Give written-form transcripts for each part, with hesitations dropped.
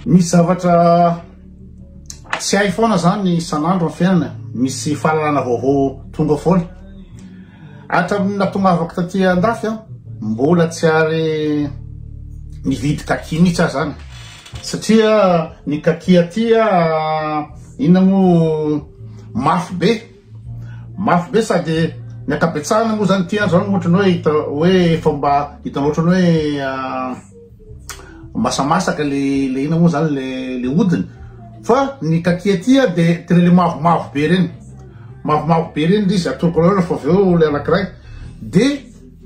Misy zavatra tsy hay foana zany isan'andro ny fiainana, misy fahalalana vaovao tonga foana. Hatramin'ny natongavako taty andafy aho, mbola tsy ary nividy kaki mihitsy aho zany. Satria ny kaki aty inona moa mafy be. Mafy be sady ny ankabetsahana moa zany ity andro zany ohatrany hoe hita hoe efa mba hitanao ohatrany hoe masamasaka le le ina moa zany le le hodiny fa ny kaki aty a de tena le mavomavo be reny mavomavo be reny le izy atoroko anareo rehefa avy eo le anakiray de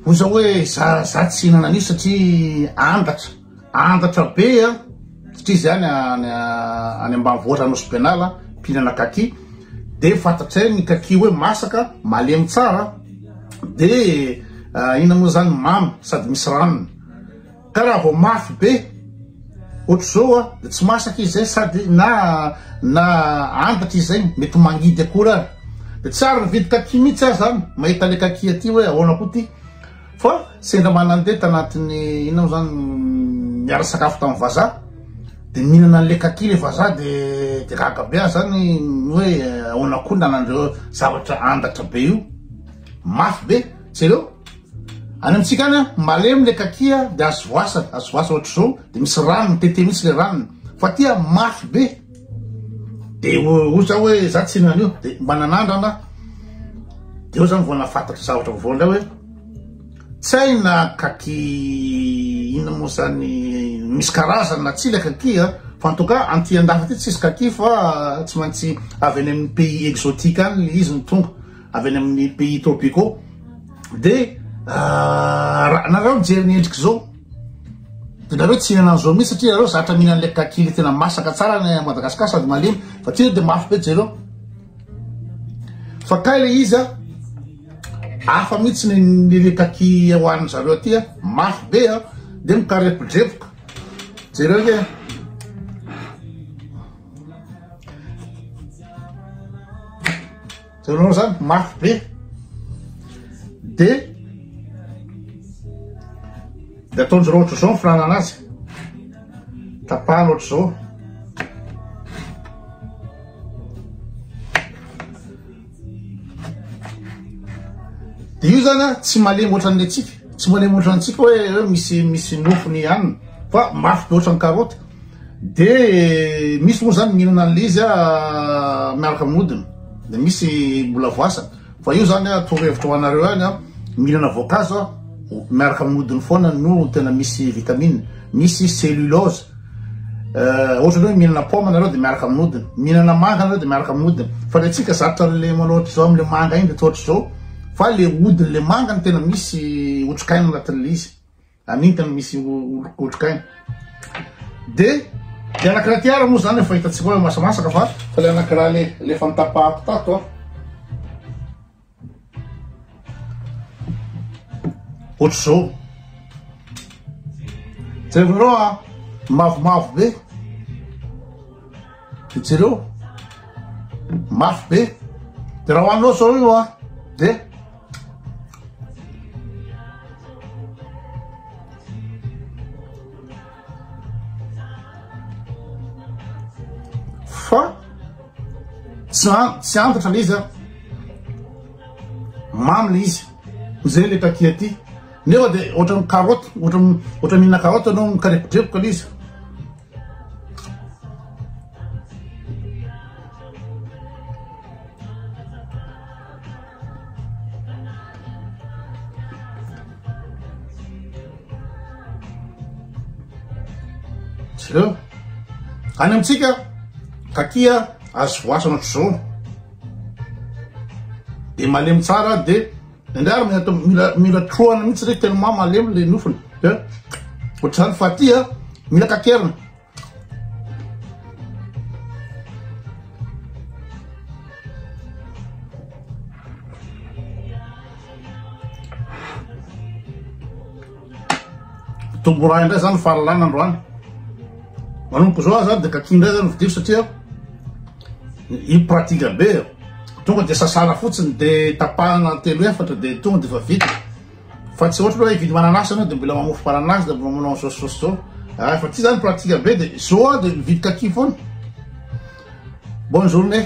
hoy za hoe za za tsy hihinana an'io satria andatra andatra be a satria izy any any any ambanivohitra Nosy Benala mpihinana kaki de fantatray ny kaki hoe masaka malemy tsara de inona moa zany mamy sady misy ranony Ka raha vao mafy be ohatr'izao a, de tsy masaka izy zay sady na na antatra izy zay mety mangidy akory ary. De tsy ary nividy kaki mihitsy aho zany, mahita le kaki aty hoe ahoana koa ty. Fa sendra mba nandeha tanatin'ny inona moa zany niara-sakafo tamin'ny vazaha, de nihinana an'le kaki le vazaha de de gaga be aho zany hoe ahoana koa nanandreo zavatra andatra be io, mafy be, jereo. Any amintsika any an, malemy le kaki a, de azo voasana, azo voasana ohatr'izao, de misy rano, mitete mihitsy le ranony, fa aty a mafy be, de hoy za hoe za tsy hihinana an'io, de mba nanandrana aho, de eo zany vao nahafantatra zavatra vaovao indray hoe tsy hay na kaki inona moa zany, misy karazany na tsia le kaki a, fa en tout cas anty andafy aty tsisy kaki fa tsy maintsy avy any amin'ny pays exotique any le izy no tonga. avy any amin'ny pays tropicaux de raha nareo mijery ny endriky zao de nareo tsy hihinana an'izao mihitsy satria nareo zatra mihinana le kaki le tena masaka tsara any Madagascar sady malemy fa ty de mafy be jereo fa kay le izy a hafa mihitsy ny le kaki hohanin zareo aty a mafy be a de mikarepodrepoka jereo nge. Jereo zany mafy be de de ataon'zareo ohatr'izao ny fihinanana azy, tapahana ohatr'izao. De io zany a tsy malemy ohatran'ny antsika, tsy malemy ohatran'ny antsika hoe hoe misy misy nofony ihany fa mafy be ohatran'ny karaoty. De misy moa zany mihinana an'le izy a miaraka amin'ny hodiny, de misy mbola voasana, fa io zany a torohevitra ho anareo ihany a, mihinana voankazo a miaraka amin'ny hodiny foana no tena misy vitamine, misy cellulose, ohatra hoe mihinana paoma nareo de miaraka amin'ny hodiny, mihinana manga nareo de miaraka amin'ny hodiny, fa le antsika zatra an'le manao ohatr'izao am'le manga iny de toa ohatr'izao, fa le hodin'le manga no tena misy otrikaina anatin'le izy. Anintany misy otrikaina. De le anankiray ty ara moa zany efa hitantsika hoe masamasaka fa fa le anankiray le le efa notapahako tato a. Ohatr'izao. Jerenareo a, mavomavo be. De jereo, mafy be. De raha hohaninao zao io a, de fa tsy tsy antatra le izy a, mamy le izy, zay le taty aty, nefa de ohatran'ny carotte, ohatran'ny ohatran'ny mihinana carotte anao mikarepodrepoka le izy. Jereo. Any amintsika, kakia azo voasana ohatr'izao. Dia malemy tsara dia indraindray ary mila atao mila mila trohana mihitsy re tellement malemy le nofony. Dia ohatr'izany fa aty a mila kakerina. Mitombo raha indray zany fahalalana androany. Manomboka izao aho zany de kaki indray zany vidiko satria io pratique be. Tonga de sasana fotsiny de tapahana telo efatra de tonga de efa vita. Fa tsy ohatra hoe hividy mananasy ianao de mbola mamofo mananasy de mbola manao saosy saosy zao. Ah, fa ty zany pratique be de zao a de mividy kaki foana. Bonne journée.